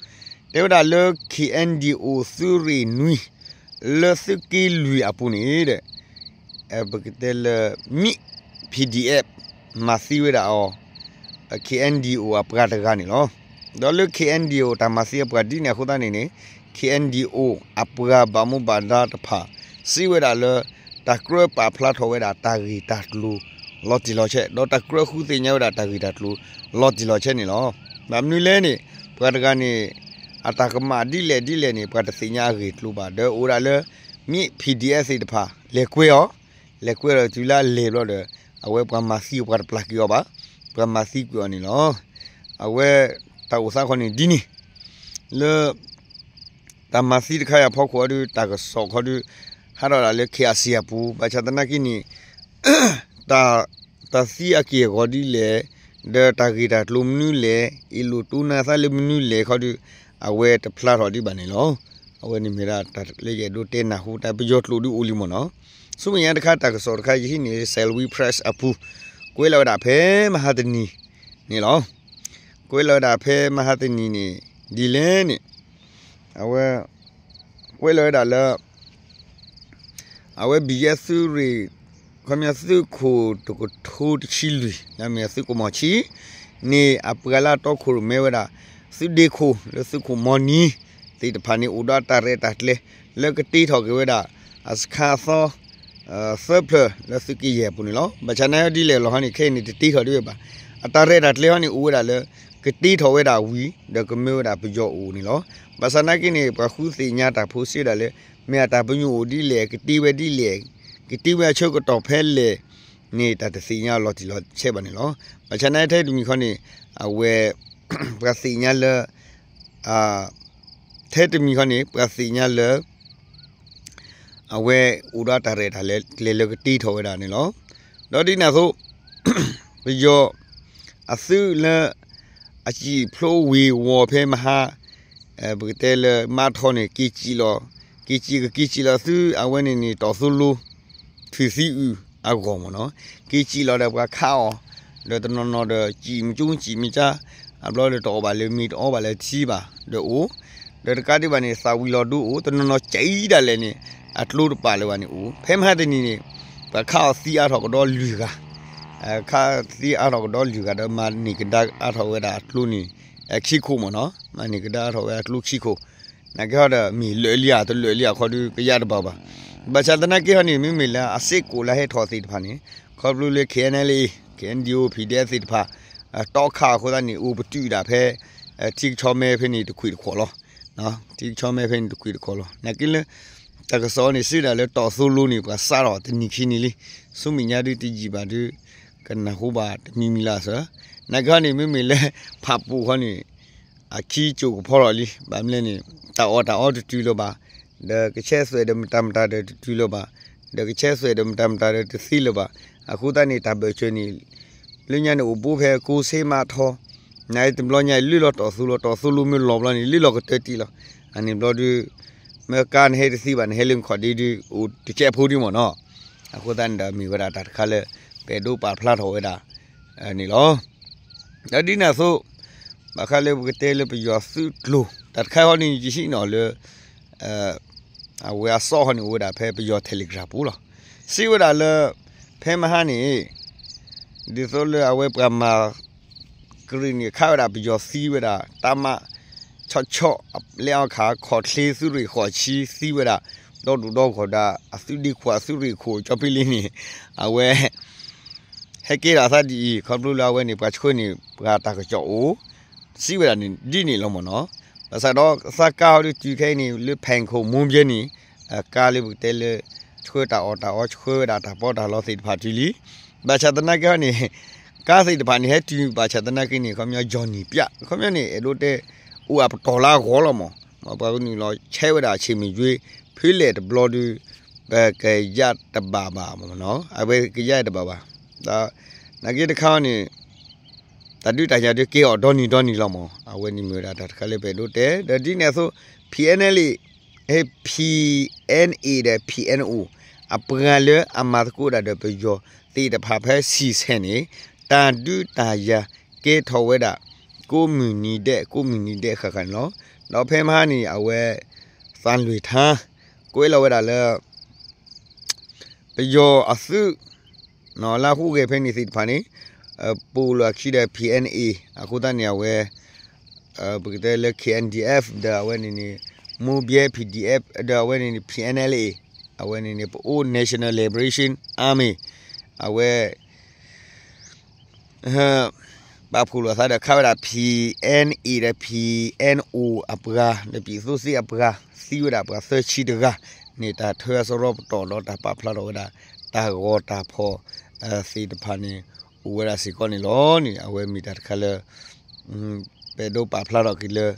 တဲဝဲဒၣ်လၢ ခ့ၣ်အဲၣ်ဒံၣ်အိၣ် သုးရ့ၣ်နွံ လၢသုးက့လွံၢ်အပူၤန့ၣ်ဒီး ပကတဲလၢ မ့ၣ် PDF မၤသံဝဲဒၣ်အီၤ ခ့ၣ်အဲၣ်ဒံၣ်အိၣ်အပှၤတဂၤန့ၣ်လီၤ. ဒီးလၢ ခ့ၣ်အဲၣ်ဒံၣ်အိၣ် တၢ်မၤသံအပှၤဒ်န့ၣ်အဃိသတးန့ၣ်န့ၣ် ခ့ၣ်အဲၣ်ဒံၣ်အိၣ် အပှၤဘၣ်မူဘၣ်ဒါတဖၣ် စံးဝဲဒၣ်လၢ တၢ်ကြၢးပာ်ဖျါထီၣ်ဝဲဒၣ်တၢ်ဂ့ၢ်တၢ်ကျိၤလီၤတံၢ်လီၤဆဲး ဒီးတၢ်ကြၢးဃုသ့ၣ်ညါဝဲဒၣ်တၢ်ဂ့ၢ်တၢ်ကျိၤလီၤတံၢ်လီၤဆဲးန့ၣ်လီၤ. ဘၣ်မနုၤလဲၣ်န့ၣ် ပှၤတဂၤန့ၣ် အတၢ်ကမၣ်ဒ်လဲၣ်ဒ်လဲၣ်န့ၣ် ပှၤတသ့ၣ်ညါအဂ့ၢ်အကျိၤဘၣ် ဒီးအိၣ်ဒၣ်လၢ မ့ၣ် PDF သ့ၣ်တဖၣ် လဲၤကွဲအီၤ, လဲၤကွဲဒီးတုၤလၢအလဲၤဘျီဒီး အဝဲပှၤမၤသံအီၤ ပှၤတပျၢ်က့ၤအီၤဘၣ်, ပှၤမၤသံကွံာ်အီၤန့ၣ်လီၤ. အဝဲတၢ်အိၣ်သးခီန့ၣ်ဒ်န့ၣ် လၢ တၢ်မၤသံတခါအံၤအဖီခိၣ်အီၤဒီး တၢ်ကစီၣ်ခီဒီး ဟးထီၣ်ဒၣ်လၢ ခ့ၣ်အစံအပူၤ ဘၣ်ဆၣ်သနာ်က့န့ၣ် တၢ် တၢ်သံအက့ၢ်အဂီၤဒ်လဲၣ်, ဒီးတၢ်ဂ့ၢ်တၢ်ကျိၤမနုၤလဲၣ်, အ့ၣ်လိာ်တိၢ်နၢ်သးလၢမနုၤလဲၣ်ခီဒီး အဝဲတဖျါထီၣ်ဒံးဘၣ်န့ၣ်လီၤ. အဝဲန့ၣ်မ့ၢ်ဒၣ်တၢ်လၢယအဲၣ်ဒိးတဲနၢ်ဟူတၢ်ပယီၤကျိာ်ဒုးအိၣ်လံမ့ၢ်နီၤ. ဆူမဲာ်ညါတခါတၢ်ကစီၣ်တခါယဟံးန့ၢ် Salween Press အပူၤ ကွဲးလီၤဝဲဒၣ်ဖဲမဟါတနံၤန့ၣ်လီၤ. ကွဲးလီၤဝဲဒၣ်ဖဲမဟါတနံၤန့ၣ် ဒ်လဲၣ်န့ၣ် အဝဲ ကွဲးလီၤဝဲဒၣ်လၢ အဝဲ ဘံၣ်ယဲၢ် သုးရ့ၣ် ခီပညီသုးခိၣ်တကထိတဆံလွံၢ် လၢအမ့ၢ်သုးကမီၤဆံ န့ၣ် အပှၤလၢအတီခိၣ်ရိၣ်မဲဝဲဒၣ် သုးဒ့ခိၣ်လၢသုးခိၣ်မီနံၤသ့ၣ်တဖၣ်န့ၣ် အိၣ်ဒီးအတၢ်ရဲၣ်တၢ်ကျဲၤ လၢကတ့ထီၣ်က့ၤဝဲဒၣ် အစခါအသီ သၢဖျၢၣ်လၢသုးက့ယဲၢ်အပူၤန့ၣ်လီၤ. ဘၣ်ဆၣ်နာ်ဒ်လဲၣ်လီၤဟီန့ၣ် ခဲအံၤန့ၣ် တတ့ထီၣ်ဒံးဝဲဘၣ်. အတၢ်ရဲၣ်တၢ်ကျဲၤဟီန့ၣ် အိၣ်ဝဲဒၣ်လၢ ကတ့ထီၣ်ဝဲဒၣ်ဝံၤ ဒီးကမၢဝဲဒၣ်ပယီၤအိၣ်န့ၣ်လီၤ. ဘၣ်ဆၣ်နာ်က့န့ၣ် ပှၤဃုသ့ၣ်ညါတၢ်ဖိစံးဝဲဒၣ်လၢ မ့ၢ်အတၢ်ပညိၣ်အိၣ်ဒ်လဲၣ် ကတ့ဝဲဒ်လဲၣ် ကတ့ဝဲအဆၢကတီၢ်ဖဲလဲၣ်န့ၣ် တၢ်တသ့ၣ်ညါလီၤတံၢ်လီၤဆဲးဘၣ်န့ၣ်လီၤ. ဘၣ်ဆၣ်နာ်ထဲတမံၤခီန့ၣ် အဝဲ ပှၤသ့ၣ်ညါလၢ ထဲတမံၤခီန့ၣ် ပှၤသ့ၣ်ညါလၢ အဝဲအိၣ်ဒီးတၢ်ရဲၣ်တၢ်ကျဲၤလၢကတ့ထီၣ်ဝဲဒၣ်န့ၣ်လီၤ. ဒီးဒ်န့ၣ်အသိး ပယီၤအသုးလၢ အစံၣ်ဖျိဝ့ၤဝီၤဖဲမဟါ ပကတဲလၢမါထီန့ၣ် က့ၤစံၣ်လီၤ က့ၤစံၣ်ကက့ၤစံၣ်လီၤသု အဝဲန့ၣ်န့ၣ် တီၢ်သိလိ ထွံၣ်သံအုးအဂီၢ်မ့ၢ်နီၤ က့ၤစံၣ်လီၤဒီးပှၤခးအီၤ ဒီးတနီၤနီၤဒီးစံၣ်မကၠိစံၣ်မကၠါ အဘျီဒီးတအီၣ်ဘၣ်လၢၤမ့ၤ တအီဘၣ်လၢၤထံဘၣ်ဒီးအိၣ် ဒီးတကးဒံးဘၣ်န့ၣ် သးဝံၤလီၤဒိအိၣ် တနီၤနီၤကၠံဒၣ်လဲာ်န့ၣ် အကျိတပာ်လၢၤဘၣ်န့ၣ်အိၣ် ဖဲမဟါတနံၤန့ၣ် ပှၤခးအီၤသံအါထီၣ်ကဒီးလွံၢ်ဂၤ ခးသံအါထီၣ်ကဒီးလွံၢ်ဂၤဒီး မၤန့ၢ်ကဒါအါထီၣ်ဝဲဒၣ်အကျိန့ၣ် ခံခိၣ်မ့ၢ်နီၤ မၤန့ၢ်ကဒါအါထီၣ်ဝဲအကျိခံခိၣ် နာ်က့ဟီဒီးမ့ၢ်လၢာ်လံဧါ တလၢာ်လံဧါခီဒီး ကယၢ်တဘၣ်ဘၣ်. ဘၣ်ဆၣ်သနာ်က့ဟီန့ၣ် မ့မ့ၢ်လၢအစ့ၢ်ကီးလၢဟဲထီၣ်သ့ၣ်တဖၣ်န့ၣ် ခီဖျိလၢ KNLA KNDO PDF သ့ၣ်တဖၣ် တီခးအဃိသတးန့ၣ် အိၣ်ပတုာ်ဒၣ်ဖဲ ထံကဆီမဲဖဲန့ၣ်တခွံၣ်တခီၣ်လီၤ. ထံကဆီမဲဖဲန့ၣ်တခွံၣ်တခီၣ်လီၤ. နာ်က့လၢ တၢ်ကစီၣ်န့ၣ် စံးဒၣ်လၢတီၢ်သိလိန့ၣ် ပှၤစးထီၣ်တနံၤခံနံၤလံ. ဆူမဲာ်ညါဒုးတယံာ်ဘၣ်ဒုး ကနၢ်ဟူဘၣ်တမံၤမံၤလၢ်စၢၤ. နာ်က့ဟီန့ၣ် မ့မ့ၢ်လၢ ဖးပူၤဃီန့ၣ် အခံကၠိကဖီထီၣ်လံ. ဘၣ်မနုၤလဲၣ်န့ၣ် တၢ်အီၣ်တၢ်အီတတုၤလၢၤဘၣ်, ဒီးကဆဲးသွဲၣ်ဒီးမတၤမတၤဒီးတတုၤလၢၤဘၣ်, ဒီးကဆဲးသွဲၣ်ဒီးမတၤမတၤဒီးတသ့လၢၤဘၣ်. အဃိသတးန့ၣ် တၢ်ဘၢၣ်စၢၤန့ၣ် လၢညါန့ၣ်အိၣ်ဘူးဖဲကိးဆ့မးထီ, နတဘျီညါအံၤ လၢလီၤတီၢ်သိလိ, တီၢ်သိလိမ့ၢ်လီၤဘျီန့ၣ် လၢလီၤကတၢၢ်တံၢ်လီၤ. အန့ၣ်ဘျီဒုး မ့ၢ်ကါနဟဲတသ့ဘၣ် နဟဲလၢမုၢ်ခီၣ်ဒ့ဒုး အိၣ်တကဲးဖိဒုးမ့ၢ်နီၤ. အဃိသတးန့ၣ်ဒီးမ့ၢ်ဝဲဒၣ်တၢ်တခါလၢ ပအဲၣ်ဒိးပာ်ဖျါထီၣ်ဝဲဒၣ်န့ၣ်လီၤ. ဒီးဒ်န့ၣ်အသိး ဘၣ်ဃးလၢပကတဲလၢပယီၤသုးကျိၤ တၢ်တခါဃီန့ၣ် ယဟံးန့ၢ်အီၤလၢ အဝဲအသီၣ်ဃီန့ၣ်အိၣ်ဝဲဒၣ်ဖဲပယီၤ Telegram ပူၤလီၤ. စံးဝဲဒၣ်လၢ ဖဲမဟါန့ၣ် ဒ်သိးလၢအဝဲပှၤမၤ ကရံၣ်န့ၣ် ခးဝဲဒၣ်ပယီၤသံဝဲဒၣ် တပ်မ ဆီဆီ လၢအခါ ခီၣ်ချ့သုးရ့ၣ်ဃိးဆံသံဝဲဒၣ် ဒီဒူၣ်ဒီဂီၢ်ဒၣ် အသုးဒ့ခိၣ်အသုးရ့ၣ်ခိၣ် ကၠီဖံလ့န့ၣ် အဝဲ ဟဲကဲထီၣ်အသးဒ်အံၤ ခီဖျိလၢအဝဲန့ၣ် ပှၤဆှၢန့ၣ် ပှၤတၢ်ကစီၣ်အိၣ် စံးဝဲဒၣ်န့ၣ် ဒ်န့ၣ်လီၤမ့ၢ်နီၤ. ဘၣ်ဆၣ်ဒီးသးကါဟီဒုးတုၤခဲအံၤန့ၣ် လၢဖဲၣ်ခိၣ်မူဘျဲန့ၣ် ကါလၢပကတဲလၢ ဆှၢတၢ်အီၣ်တၢ်အီ ဆှၢဝဲဒၣ်တၢ်ပီးတၢ်လီသ့ၣ်တဖၣ်တုၤလံ. ဘၣ်ဆၣ်သနာ်က့ဟီန့ၣ် ကါသ့ၣ်တဖၣ်န့ၣ် ဟဲတုၤဘၣ်ဆၣ်သနာ်က့န့ၣ် ခီပညီ Johnny ပျၢ် ခီပညီန့ၣ် အဲၣ်ဒိးတဲ အိၣ်အပတီၢ်လၢအဂီၢ်လီၤမး, ပှၤကနုာ်လီၤဆဲးဝဲဒၣ်ဆ့ၣ်မ့ၢ်ယွ့ ဖဲလဲၣ်တဘျီဒုး ပကယၢ်တဘၣ်ဘၣ်မ့ၢ်နီၤ, အဝဲကယၢ်တဘၣ်ဘၣ်. ဒီးနာ်က့တခါန့ၣ် တၢ်ဒုးတၢ်ယၤဒုးကဲအီၤဒီနံၤဒီနံၤလီၤမး, အဝဲန့ၣ်မ့ၢ်ဝဲဒၣ်တၢ်တခါလၢပအဲၣ်ဒိးတဲ ဒီးဒ်န့ၣ်အသိး PNLA PNA ဒီး PNO အပှၤလၢအမၤသကိးတၢ်ဒီးပယီၤသ့ၣ်တဖၣ်ဖဲ စံဆဲၣ်န့ၣ် တၢ်ဒုးတၢ်ယၤကဲထီၣ်ဝဲဒၣ် ကိးမုၢ်နံၤဒဲး ကိးမုၢ်နံၤဒဲးဃၣ်ဃၣ်န့ၣ်လီၤ. ဒီးဖဲမဟါန့ၣ် အဝဲ သးလွံၢ်ထါ ကွဲးလီၤဝဲဒၣ်လၢ ပယီၤအသုး လၢဟူးဂဲၤဖဲန့ၣ်သ့ၣ်တဖၣ်န့ၣ် ပိာ်လီၤအခံဒီး PNA အဃိသတးန့ၣ် အဝဲ ပကတဲလၢ KNDF ဒီးအဝဲန့ၣ်န့ၣ် မိၢ်ဘဲ PDF ဒီးအဝဲန့ၣ်န့ၣ် PNLA အဝဲန့ၣ်န့ၣ် ပအိၣ် National Liberation Army အဝဲ ပာ်ဖှိၣ်လိာ်သးဒီးခးဝဲဒၣ် PNA ဒီး PNO အပှၤ ဒီး ပြည်သူ့စစ် အပှၤ သံဝဲဒၣ်ပှၤသၢဆံတဂၤန့ၣ် တၢ်ထၢအစရီပတီၢ်ဒီးတၢ်ပာ်ဖျါထီၣ်ဝဲဒၣ် တၢ်ဂီၤတၢ်ဖီၣ်သ့ၣ်တဖၣ်န့ၣ် အိၣ်ဝဲဒၣ်စ့ၢ်ကီးန့ၣ်လီၤန့ၣ် အဝဲမ့ၢ်တၢ်တခါလၢ ပအဲၣ်ဒိးပာ်ဖျါထီၣ်က့ၤလၢ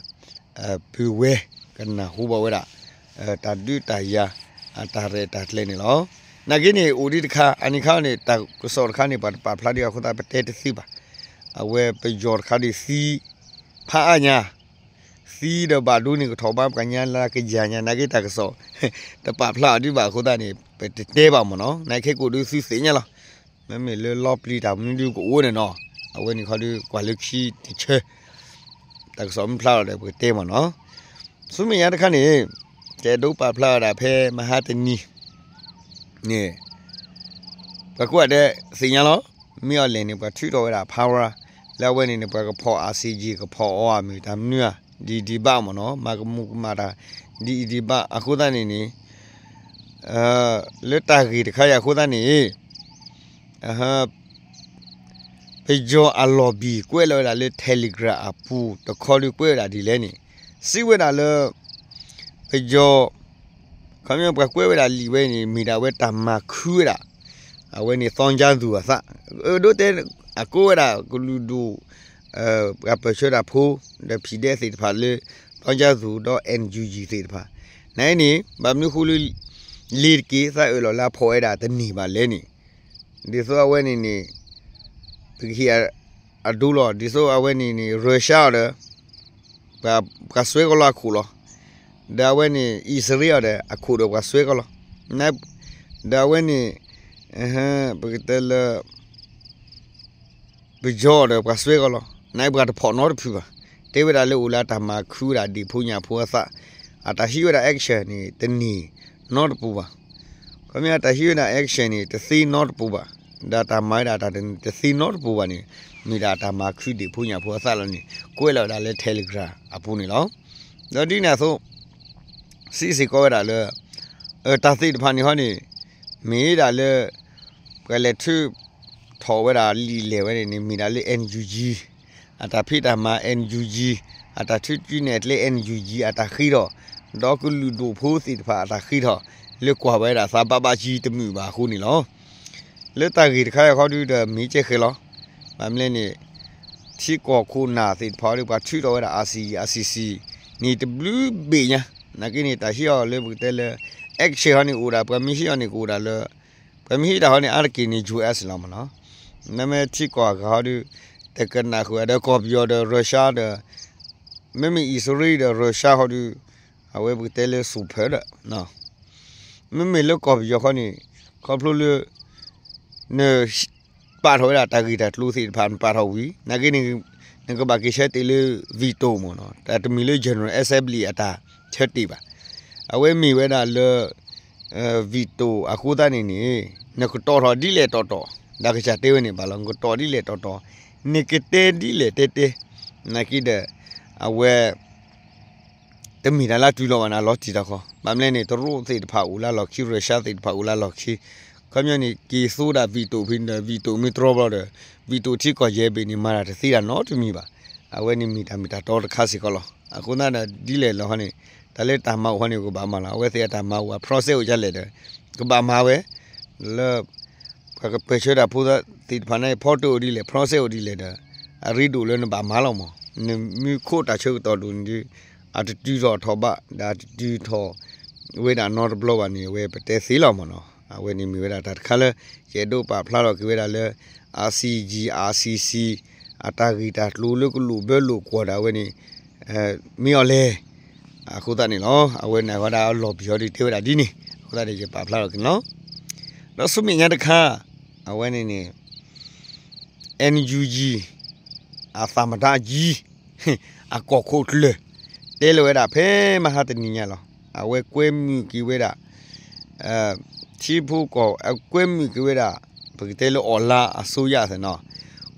ပုၢ်ဝဲၢ်ကနၢ်ဟူဘၣ်ဝဲဒၣ် တၢ်ဒုးတၢ်ယၤ အတၢ်ရဲၣ်တၢ်ကျဲၤန့ၣ်လီၤ. နာ်က့န့ၣ် အိၣ်ဒံးတခါ အန့ၣ်ခါန့ၣ် တၢ်ကစီၣ်တခါန့ၣ် ပှၤတပာ်ဖျါဒံးအဃိသတး ပတဲတသ့ဘၣ်. အဝဲပယီၤတခါဒံးသံ ဖးအါညါ သံဒီးဘၣ်ဒိန့ၣ် ကထီၣ်ဘါပှၤညါလၢကယၤညါ နာ်က့တၢ်ကစီၣ် တပာ်ဖျါအီၤဒံးဘၣ်အဃိသတးန့ၣ် ပတတဲဘၣ်မ့ၢ်နီၤ. နာ်က့ကိးဒုးသုသ့ၣ်ညါလီၤ. မ့မ့ၢ်လၢလီပျံၤတၢ်မနုၤဒုးကအိၣ်န့ၣ်နီၤ. အဝဲန့ၣ်ခီဒုးကွၢ်လၢခံတဆၢ တၢ်ကစီၣ်မ့ၢ်ဖျါလီၤဒီးပကတဲမ့ၢ်နီၤ. ဆူမဲာ်ညါတခါန့ၣ် ကအဲၣ်ဒိးပာ်ဖျါဝဲဒၣ်ဖဲမဟါတနံၤ န့ၣ် ပှၤကိးဂၤဒဲးသ့ၣ်ညါလီၤ. မ့ၢ်အီၤလဲၣ်န့ၣ် ပှၤထုးထီၣ်ဝဲဒၣ် power လၢအဝဲန့ၣ်န့ၣ် ပှၤကဖီၣ် အစံယံၤ ကဖီၣ်အီၤအမုၢ်တၢ်မနုၤဧါ ဒ်အံၤဒ်ဘၣ်မ့ၢ်နီၤ မၤကမူၤကမၣ်တၢ် ဒ်အံၤဒ်ဘၣ်အဃိသတးန့ၣ်န့ၣ် လၢတၢ်ဂ့ၢ်တခါအံၤအဃိသတးန့ၣ် ပယီၤအလီၢ်ဘံၣ်ကွဲးလီၤဝဲဒၣ်လၢ Telegram အပူၤတခီဒုးကွဲးဝဲဒၣ်ဒ်လဲၣ်န့ၣ် စံးဝဲဒၣ်လၢ ပယီၤ ခီပညီပှၤကွဲးဝဲဒၣ်လံာ်ဝဲန့ၣ် မ့ၢ်ဒၣ်ဝဲတၢ်မၤခုဝဲဒၣ် အဝဲန့ၣ် သီကၠါသူၣ်အသး အဒိတဲ အကိးဝဲဒၣ်ကလုာ်ဒူၣ် ပှၤပၢၢ်ဆၢတၢ်ဖိ ဒီး ဖံးဒဲး သ့ၣ်တဖၣ်လၢ သီကၠါသူၣ် ဒီး NUG သ့ၣ်တဖၣ် နန့ၣ် ဘၣ်မနုၤဃိလၢ လ့ၤတက့ၢ် သးအၢၣ်လီၤလၢအဖီၣ်ဝဲဒၣ်တန့ၢ်ဘၣ်လဲၣ်န့ၣ် ဒ်သိးအဝဲန့ၣ်န့ၣ် ပကဟ့ၣ်အဒိလီၤ ဒ်သိးအဝဲန့ၣ်န့ၣ် ရၢၡါအီၤဒီး ပှၤစွဲကီးလီၤအခိၣ်လီၤ. ဒီးအဝဲန့ၣ် အံၣ်စရ့လးအီၤဒီး အခိၣ်ဒီးပှၤစွဲကီးလီၤ. ဒီးအဝဲန့ၣ် ပကတဲလၢ ပယီၤအီၤဒီးပှၤစွဲကီးလီၤ. နပှၤတဖီၣ်နီတဖုဘၣ်. တဲဝဲဒၣ်လၢအိၣ်လၢအတၢ်မၤခုဝဲဒၣ်ဒံၣ်ဖိညၣ်ဖိအသး အတၢ်ဟံးဝဲဒၣ် action န့ၣ် တန့ၢ်နီတပူၤဘၣ်. ခီမ့ၢ်အတၢ်ဟံးဝဲဒၣ် action န့ၣ် တသ့နီတပူၤဘၣ်. ဒီးတၢ်မၤဝဲဒၣ်တၢ်တသ့နီတပူၤဘၣ်န့ၣ် မ့ၢ်ဒၣ်တၢ်မၤခုဒံၣ်ဖိညၣ်ဖိအသးလီၤန့ၣ် ကွဲးလီၤဝဲဒၣ်လၢ Telegram အပူၤန့ၣ်လီၤ. ဒီးဒ်န့ၣ်အသိး စံးစ့ၢ်ကီးဝဲဒၣ်လၢ တၢ်သ့ၣ်တဖၣ်န့ၣ်ဟီန့ၣ် မ့ၢ်ဒၣ်လၢ ပှၤလဲၤထုးထီၣ်ဝဲဒၣ်လံာ်လဲၢ်ဝဲန့ၣ်န့ၣ် မ့ၢ်ဒၣ်လၢ NUG အတၢ်ဖံးတၢ်မၤ NUG အတၢ်ထုးစုနဲၣ်ကျဲ NUG အတၢ်ဃ့ထီၣ် ဒီးကလုာ်ဒူၣ်ဖိသ့ၣ်တဖၣ်အတၢ်ဃ့ထီၣ် လၢကွၢ်ဝဲဒၣ်သးဘၣ်ဘၣ်ကံတမုာ်ဘၣ်အဃိန့ၣ်လီၤ. လၢတၢ်ဂ့ၢ်တခါအံၤခီဒုဒီးမ့ၢ်ကဲဃဲၤလီၤ. ဘၣ်မနုၤလဲၣ်န့ၣ် ထံကီၢ်ခိၣ်နၢ်သ့ၣ်တဖၣ်ဒီးပှၤထုးထီၣ်ဝဲဒၣ် RCE RCC န့ၣ်တဘျုးဘ့ၣ်ညါ နာ်က့န့ၣ် တၢ်ဟ့ၣ်အီၤလၢပကတဲလၢ action ဟီန့ၣ်ကအိၣ်ဒၣ် ပှၤမ့ၢ်ဟ့ၣ်အီၤန့ၣ်ကအိၣ်ဒၣ်လၢ ပှၤမ့ၢ်ဟ့ၣ်တၢ်ဟီန့ၣ် အါတက့ၢ်န့ၣ် US လီၤမ့ၢ်နီၤ. နမ့ၢ်ထံကီၢ်အဂၤဟီဒီး တကနၣ်ဃုာ်ဒီးကီၢ်ပယီၤဒီးရၢၡါဒီး မ့မ့ၢ်အံၣ်စရ့လးဒီးရၢၡါဟီဒီး အဝဲပကတဲလၢ super ဒီး မ့မ့ၢ်လၢကီၢ်ပယီၤခီန့ၣ် ခီဖျိလၢ န ပာ်ထီၣ်ဝဲဒၣ်တၢ်ဂ့ၢ်တၢ်ကျိၤသ့ၣ်တဖၣ် နပာ်ထီၣ်ဝံၤ နာ်က့န့ၣ် နကဘၣ်က့ၤဆၢတဲာ်လၢ veto မ့ၢ်နီၤ တၢ်တမ့ၢ်လၢ General Assembly အတၢ်ဆၢတဲာ်ဘၣ်. အဝဲမ့ၢ်ဝဲဒၣ်လၢ veto အဃိသတးန့ၣ်န့ၣ် နကတီၢ်ထီၣ်ဒ်လဲၣ်တီတီ ဒီးကစၢ်တဲဝဲန့ၣ်ဘၣ်လီၤ နကတီၢ်ဒ်လဲၣ်တီတီ နကတဲဒ်လဲၣ်တဲတဲ နာ်က့ဒီး အဝဲ တမ့ၢ်တၢ်လၢတုၤလီၤဘၣ်န့ၣ် လီၤတံၢ်တၢ်ခီ ဘၣ်မနုၤလဲၣ်န့ၣ် တရူးသ့ၣ်တဖၣ်အိၣ်လၢလီၢ်ခံ ရၢၡါသ့ၣ်တဖၣ်အိၣ်လၢလီၢ်ခံ ခီပညီန့ၣ် က့ၤသိဒၣ် veto ဖဲန့ၣ်ဒီး veto မ့ၢ်တြီဘျီဒီး veto ထံကီၢ်ယဲၢ်ဘ့ၣ်န့ၣ် မၤတၢ်တသ့တၢ်နီတမံၤဘၣ်. အဝဲန့ၣ်မ့ၢ်တၢ်မ့ၢ်တၢ်တီတခါစ့ၢ်ကီးလီၤ. အဃိသတးဒီးဒ်လဲၣ်လီၤဟီန့ၣ် တၢ်လၢတၢ်မၤအိၣ်ဟီန့ၣ် ကဘၣ်မၤလီၤ. အဝဲသ့ၣ်အတၢ်မၤအိၣ်အ process အိၣ်ဒ်လဲၣ်ဒီး ကဘၣ်မၤဝဲ လၢ ပှၤကပၢၢ်ဆၢတၢ်ဖိသ့ၣ်တဖၣ်န့ၣ် ဖီတၢၣ်အိၣ်ဒ်လဲၣ် process အိၣ်ဒ်လဲၣ်ဒီး အရ့ဒိၣ်လၢနဘၣ်မၤလီၤမး နမ့ၢ်ခိးတၢ်ဆၢကတီၢ်ဒိၣ်န့ၣ်ဒီး အတတုၤထီၣ်ထီၣ်ဘး ဒီးအတတုၤထီၣ်ဝဲဒၣ်နီတဘျီဘၣ်န့ၣ် အဝဲပတဲသ့လီၤမးနီၤ. အဝဲန့ၣ်မ့ၢ်ဝဲဒၣ်တၢ်တခါလၢ ယအဲၣ်ဒိးပာ်ဖျါထီၣ်က့ၤဝဲဒၣ်လၢ RCG RCC အတၢ်ဂ့ၢ်တၢ်ကျိၤလၢကလိၣ်ဘၢလိာ်ကွီၢ်ဒၣ်ဝဲန့ၣ် မ့ၢ်အီၤလဲၣ် အဃိသတးန့ၣ်လီၤ. အဝဲန့ၣ်အဝဲဒၣ်အလီၢ်ပယီၤဒ်တဲဝဲဒၣ်ဒ်န့ၣ် အဃိသတးန့ၣ် ယပာ်ဖျါထီၣ်က့ၤန့ၣ်လီၤ. ဒီးဆူမဲာ်ညါတခါ အဝဲန့ၣ်န့ၣ် NUG အသးမတၤကံ အကီၢ်ခိၣ်ကျၢၢ် တဲလီၤဝဲဒၣ်ဖဲမဟါတနံၤညါလီၤ. အဝဲကွဲမုာ်က့ၤဝဲဒၣ် ထံဖိကီၢ် အကွဲမုာ်က့ၤဝဲဒၣ် ပကတဲလၢ online အစိုးရသ့ၣ်နီၤ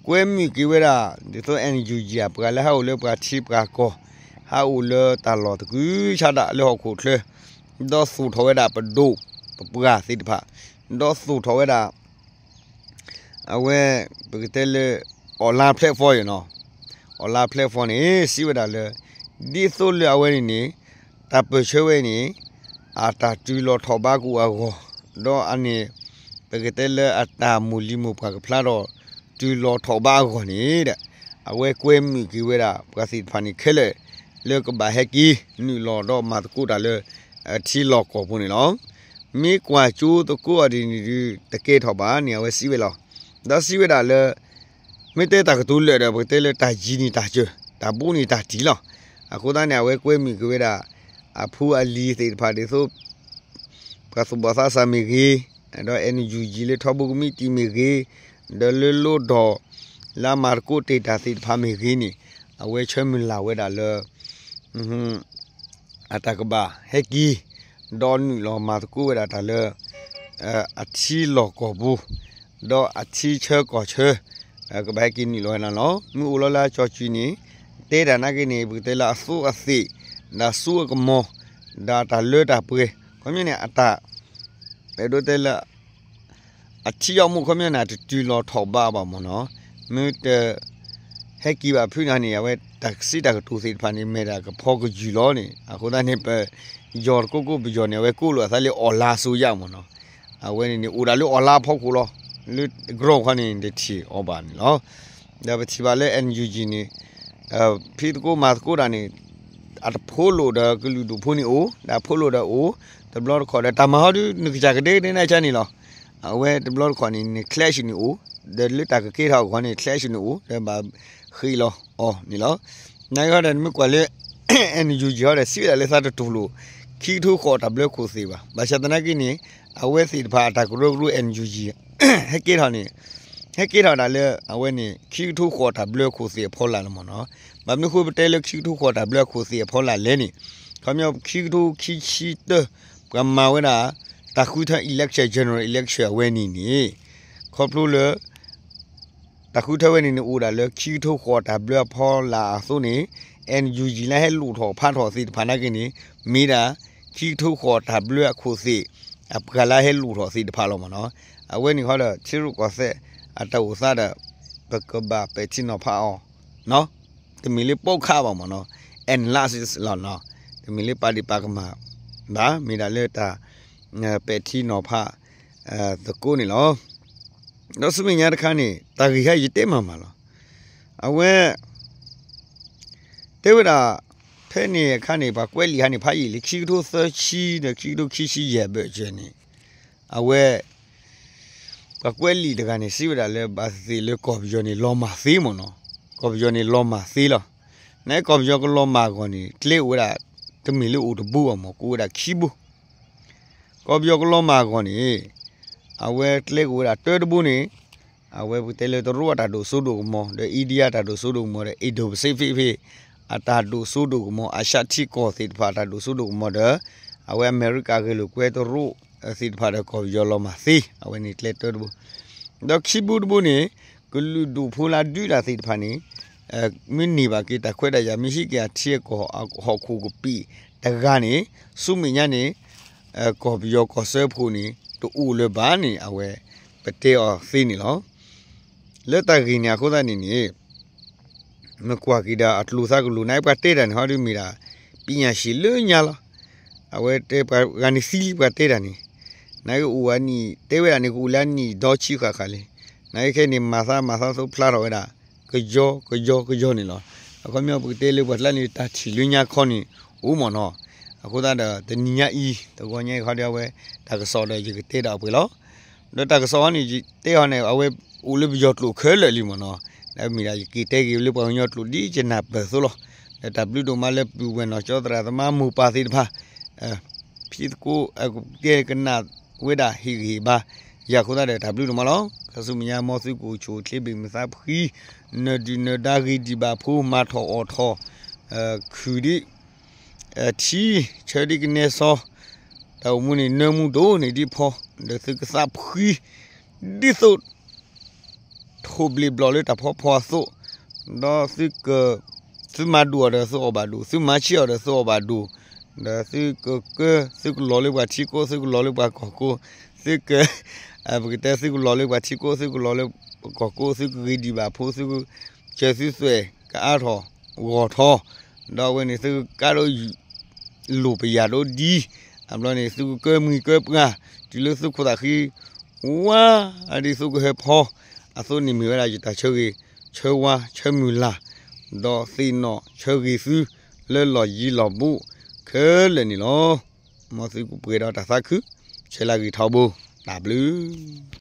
ကွဲမုာ်က့ၤဝဲဒၣ် ဒ်သိး NUG အပှၤလၢဟးအိၣ်လၢပှၤထံပှၤကီၢ် ဟးအိၣ်လၢတၢ်လီၢ်တကုၤဆးဒးလၢဟီၣ်ခိၣ်ချၢ ဒီးသူၣ်ထီၣ်ဝဲဒၣ်ပဒိၣ်ပပှၢ်သ့ၣ်တဖၣ် ဒီးသူၣ်ထီၣ်ဝဲဒၣ် အဝဲ ပကတဲလၢ online platform ယနီၤ online platform န့ၣ် စံးဝဲဒၣ်လၢ ဒ်သိးလၢအဝဲန့ၣ်န့ၣ် တၢ်ပၢၢ်ဆၢဝဲန့ၣ် အတၢ်တုၤလီၤထီၣ်ဘးကအိၣ်အဂီၢ် ဒီးအန့ၣ် ပကတဲလၢအတၢ်မိၢ်လံၤမိၢ်ပှၢ်ကဖျါထီၣ် တုၤလီၤထီၣ်ဘးအဂီၢ်န့ၣ်ဒီး အဝဲကွဲမုာ်က့ၤဝဲဒၣ် ပှၤသ့ၣ်တဖၣ်န့ၣ်ခဲလၢာ် လၢကဘၣ်ဟဲက့ၤ နုာ်လီၤဒီးမၤသကိးတၢ်လၢ ထံလီၢ်ကီၢ်ပူၤန့ၣ်လီၤ. မ့ၢ်ကွၢ်ကၠိသကိးအီၤဒ်န့ၣ်ဒုး တကဲထီၣ်ဘၣ်န့ၣ် အဝဲစံးဝဲလီၤ. ဒီးစံးဝဲဒၣ်လၢ မ့ၢ်တဲတၢ်ကတိၤလၢာ်ဒီး ပကတဲလၢတၢ်ယံၤန့ၢ်တၢ်စၢၤ တၢ်ဘူးန့ၢ်တၢ်တံၢ်လီၤ. အဃိသတးန့ၣ် အဝဲကွဲမုာ်က့ၤဝဲဒၣ် အဖိအလံၤသ့ၣ်တဖၣ်ဒ်သိး ပှၤသူၣ်ဘီၣ်သးစၢ်မ့ၢ်ဂ့ၤ, ဒီး NUG လၢထီဘိကမံးတံာ်မ့ၢ်ဂ့ၤ, ဒီးလၢလိၣ်ဒီး လၢအမၤသကိးတ့ၢ်တၢ်သ့ၣ်တဖၣ်မ့ၢ်ဂ့ၤန့ၣ် အဝဲဆၢမုၢ်လၢ်ဝဲဒၣ်လၢ အတၢ်ကဘၣ်ဟဲက့ၤ ဒီးနုာ်လီၤမၤသကိးဝဲဒၣ်တၢ်လၢ အထံလီၢ်ကီၢ်ပူၤ ဒီးအထံဆၢကီၢ်ဆၢ ကဘၣ်ဟဲက့ၤနုာ်လီၤဝဲဒၣ်လီၤ. မ့ၢ်အိၣ်လီၤလၢအကၠီၤစုၤန့ၣ် တဲတၢ်နာ်က့န့ၣ် ပကတဲလၢအသူအသ့ၣ် ဒီးအစိအကမီၤ ဒီးအတၢ်လၢတၢ်ပှဲၤ ခီပညီန့ၣ် အတၢ် အဲၣ်ဒိးတဲလၢ အထံအီမူးခီပညီန့ၣ် တတုၤလီၤထီၣ်ဘးဘၣ်မ့ၢ်နီၤ, မ့ၢ်တ ဟဲက့ၤဘၣ်ဖုးနၤန့ၣ် အဝဲတၢ်ကစံးတၢ်ကတိၤသ့ၣ်တဖၣ်န့ၣ် မ့ၢ်ဒၣ်ကဖီကယုၢ်လီၤန့ၣ် အဃိသတးန့ၣ် ပယီၤတကိးကိးပယီၤန့ၣ် အဝဲကိးလိာ်အသးလၢ online အစိုးရမ့ၢ်နီၤ, အဝဲန့ၣ်န့ၣ် အိၣ်ဒၣ်လၢ online အဖီခိၣ်လီၤ, လၢ ground ခီန့ၣ် တထံၣ်အီၤဘၣ်န့ၣ်လီၤ. ဒီးပထံၣ်ဘၣ်လၢ NUG န့ၣ် ဖံးသကိးမၤသကိးတၢ်န့ၣ် အတဖိးလိာ်ဒီးကလုာ်ဒူၣ်ဖိန့ၣ်အိၣ်, ဒီးဖိးလိာ်ဒီးအိၣ်, တဘျီတခီၣ်ဒီးတၢ်မၤဟီဒုး နကစၢ်ကဒဲကဒဲန့ၣ်ကါန့ၣ်လီၤ. အဝဲတဘျီတခီၣ်န့ၣ် န clash န့ၣ်အိၣ်, ဒီးလၢတၢ်ကကဲထီၣ်အဂီၢ်န့ၣ် clash န့ၣ်အိၣ်, ဒီးဘၣ်ဃ့ၢ်လီၤအီၤန့ၣ်လီၤ. နာ်က့ဟီဒီးနမ့ၢ်ကွၢ်လၢ NUG ဟီဒီးစံးဝဲဒၣ်လၢသးတတူၢ်လိာ် ခံကထိဃိးတၢ်ဘျၢခိၣ်သ့ၣ်ဘၣ်. ဘၣ်ဆၣ်သနာ်က့န့ၣ် အဝဲသ့ၣ်တဖၣ်အတၢ်ကရၢကရိ NUG ဟဲကဲထီၣ်န့ၣ် ဟဲကဲထီၣ်ဒၣ်လၢအဝဲန့ၣ် ခံကထိဃိးတၢ်ဘျၢခိၣ်သ့ၣ်အဖီလာ်လီၤမ့ၢ်နီၤ. ဘၣ်မနုၤဃိပတဲလၢခံကထိဃိးတၢ်ဘျၢခိၣ်သ့ၣ်အဖီလာ်လဲၣ်န့ၣ် ခီပညီခံကထိခံဆံတၢ ပှၤမၤဝဲဒၣ် တၢ်ဃုထၢ election, general election အဝဲန့ၣ်န့ၣ် ခီဖျိလၢ တၢ်ဃုထၢဝဲန့ၣ်န့ၣ် အိၣ်ဒၣ်လၢခံကထိဃိးတၢ်ဘျၢအဖီလာ်အသိးန့ၣ် NUG လၢဟဲလိၣ်ထီၣ်ဖးထီၣ်သ့ၣ်တဖၣ်နာ်က့န့ၣ် မ့ၢ်ဒၣ် ခံကထိဃိးတၢ်ဘျၢအခိၣ်သ့ၣ် အပှၤလၢဟဲလိၣ်ထီၣ်သ့ၣ်တဖၣ်လီၤမ့ၢ်နီၤ. အဝဲန့ၣ်ဃီဒီး ထံရူၢ်ကီၢ်သဲးအတၢ်အိၣ်သးဒီး ပကဘၣ်ပဲာ်ထံနီၤဖးအီၤ တမ့ၢ်လၢပိာ်ခါဘၣ်မ့ၢ်နီၤ analysis လီၤနီၤ. တမ့ၢ်လၢပာ်ဒ့ၣ်ပာ်ကမၣ်ဘၣ် မ့ၢ်ဒၣ်လၢတၢ် ပဲာ်ထံနီၤဖး သကိးန့ၣ်လီၤ. ဒီးဆူမဲာ်ညါတခါန့ၣ် တၢ်ဂ့ၢ်ခါအံၤယတဲမၤမၤလီၤ. အဝဲ တဲဝဲဒၣ် ဖဲန့ၣ်အခါန့ၣ် ပှၤကွဲးလံာ်ခါန့ၣ် ဖးယံာ်လံ ခံကထိသၢဆံဒီးခံကထိခံဆံယဲၢ်ဘၢၣ်စၢၤန့ၣ် အဝဲ ပှၤကွဲးလံာ်တဂၤန့ၣ် စံးဝဲဒၣ်လၢ ဘၣ်သ့ၣ်သ့ၣ်လၢကီၢ်ပယီၤန့ၣ် လီၤမၢ်သ့မ့ၢ်နီၤ. ကီၢ်ပယီၤန့ၣ် လီၤမၢ်သ့လီၤ. နကီၢ်ပယီၤကလီၤမၢ်အဂီၢ်န့ၣ် ကျဲအိၣ်ဝဲဒၣ် တမ့ၢ်လၢအိၣ်တဘိဘၣ်မ့ၢ် ကအိၣ်ဝဲဒၣ်ခံဘိ ကီၢ်ပယီၤကလီၤမၢ်အဂီၢ်န့ၣ် အဝဲကျဲကအိၣ်ဝဲဒၣ်တၢတဘိန့ၣ် အဝဲပကတဲလၢတရူးအတၢ်ဒိၣ်စိဒိၣ်ကမီၤ ဒီး India အတၢ်ဒိၣ်စိဒိၣ်ကမီၤ ဒီး Indo-Pacific အတၢ်ဒိၣ်စိဒိၣ်ကမီၤ အၡၣ်ထံကီၢ်သ့ၣ်တဖၣ်အတၢ်ဒိၣ်စိဒိၣ်ကမီၤဒီး အဝဲအမဲရကၤဂဲၤလိာ်ကွဲတရူးသ့ၣ်တဖၣ်ဒီးကီၢ်ပယီၤလီၤမၢ်သ့ အဝဲန့ၣ်ကျဲတၢတဘိ ဒီးခံဘိတဘိန့ၣ် ကလုာ်ဒူၣ်ဖိလၢဒုးတၢ်သ့ၣ်တဖၣ်န့ၣ် မ့ၢ်န့ၢ်ဘၣ်က့ၤတၢ်ခွဲးတၢ်ယာ် မ့ၢ်ဟံးက့ၤအထံအကီၢ်ဟီၣ်ခိၣ်ကပံာ်တဂၤန့ၣ် ဆူမဲာ်ညါန့ၣ် ကီၢ်ပယီၤကီၢ်စၢဖှိၣ်န့ၣ် တအိၣ်လၢၤဘၣ်န့ၣ် အဝဲ ပတဲအီၤသ့န့ၣ်လီၤ. လၢတၢ်ဂ့ၢ်န့ၣ်အဃိသတးန့ၣ်န့ၣ် မ့ၢ်ကွၢ်က့ၤဒီးအကျိၤသးကလိၤန့ၣ် ပှၤတဲတၢ်န့ၣ် ဟီဒုးမ့ၢ်ဒၣ် ပညာရှင်လၢညါလီၤ. အဝဲတဲပှၤဂၤန့ၣ်သံလံပှၤတဲတၢ်န့ၣ် နာ်က့အိၣ်အနံၣ် တဲဝဲဒၣ်န့ၣ် ကအိၣ်လၢအနံၣ်ဒီဆံဃၣ်ဃၣ်လံ. နာ်က့ခဲအံၤန့ၣ် မၤသးမၤသးသိးဖျါထီၣ်ဝဲဒၣ် ကယီကယီကယီန့ၣ်လီၤ. အခီပညီပကတဲလၢပှၤကျါန့ၣ် တၢ်ထံၣ်လၢညါခီန့ၣ် အိၣ်မ့ၢ်နီၤ. အဃိသတးဒီး တနံၤညါအံၤ တဂီၤညါအံၤခီဒီး အဝဲ တၢ်ကစီၣ်ဒီးယကတဲဒၣ်အပှဲၤလီၤ. ဒီးတၢ်ကစီၣ်ဟီန့ၣ် ယတဲဟီန့ၣ် အဝဲအိၣ်လၢပယီၤကျိာ်ခဲလၢာ်လံမ့ၢ်နီၤ. ဒီးမ့ၢ်ဒၣ်ယက့ၤတဲက့ၤလၢပှၤကညီကျိာ်ဒ်ယနၢ်ပၢၢ်အသိးလီၤ. ဒီးတၢ်ဘျုးဒိၣ်မးလၢပုၢ်ဝဲၢ်နီၢ်ကၠီသရၣ်သမါမိၢ်ပၢ်သ့ၣ်တဖၣ် ဖံသကိးကဲကနၣ်ဝဲဒၣ်ဟ့ၣ်ဂံၢ်ဟ့ၣ်ဘါ ယၤအဃိသတးဒီးတၢ်ဘျုးဒိၣ်မးလီၤ. ခါဆူမဲာ်ညါ မ်သုကအိၣ်ဆူၣ်အိၣ်ချ့ဘၣ်မုာ်သးဖှံ, နၢၤဒုၣ်နၢၤဒါဂ့ၤဒံးဘၣ်ဖိ မၤထီၣ်အီၣ်ထီၣ်, ခုၣ်ဒံး ထံ ဆၢဒံးကနဲစီ တၢ်အိၣ်မူန့ၣ် နၢမူဒိၣ်န့ၢ်ဒံးဖီ, ဒီးသုကသးဖှံ ဒ်သိး ထိၣ်ဘျ့ၣ်ဘျီၣ်လၢတၢ်ဖီဖီအသိး, ဒီးသုက သုမၤဒိၣ်အီၤဒီးသုအီၣ်ဘၣ်ဒိၣ်, သုမၤဆံးအီၤဒီးသုအီၣ်ဘၣ်ဒိၣ်, ဒီးသုကကၢ သုကလီၤလၢပှၤထံကိး သုကလီၤလၢပှၤကီၢ်ကိး, သုက ပကတဲသုကလီၤလၢပှၤထံကိး သုကလီၤလၢကီၢ်ကိး, သုကဂ့ၤဒံးဘၣ်ဖိ, သုကစၢၤသုသွဲၣ်ကအါထီၣ်ဂီၢ်ထီၣ်, ဒီးအဝဲန့ၣ်သုကကါဒိၣ် လိၣ်ပယၢ်ဒိၣ်ဒံး, အဘျီန့ၣ် သုကကၢမှံၤကၢပှၢ် တုၤလၢသုခိၣ်သးဃံ ဝါ ဒ်သိးကဟၢဖီအသိးန့ၣ် မ့ၢ်ဝဲဒၣ်ယတၢ်ဆၢဂ့ၤ ဆၢဝါ ဆၢမုၢ်လၢ် ဒီးသ့ၣ်နီၣ်ဆၢဂ့ၤသု လၢလီၢ်ယံၤလီၢ်ဘူးခဲလၢာ်န့ၣ်လီၤ. မ်သုကပှဲၤဒီးတၢ်သးခု ဆဲးလၤဂ့ၤထီဘိ တၢ်ဘျုး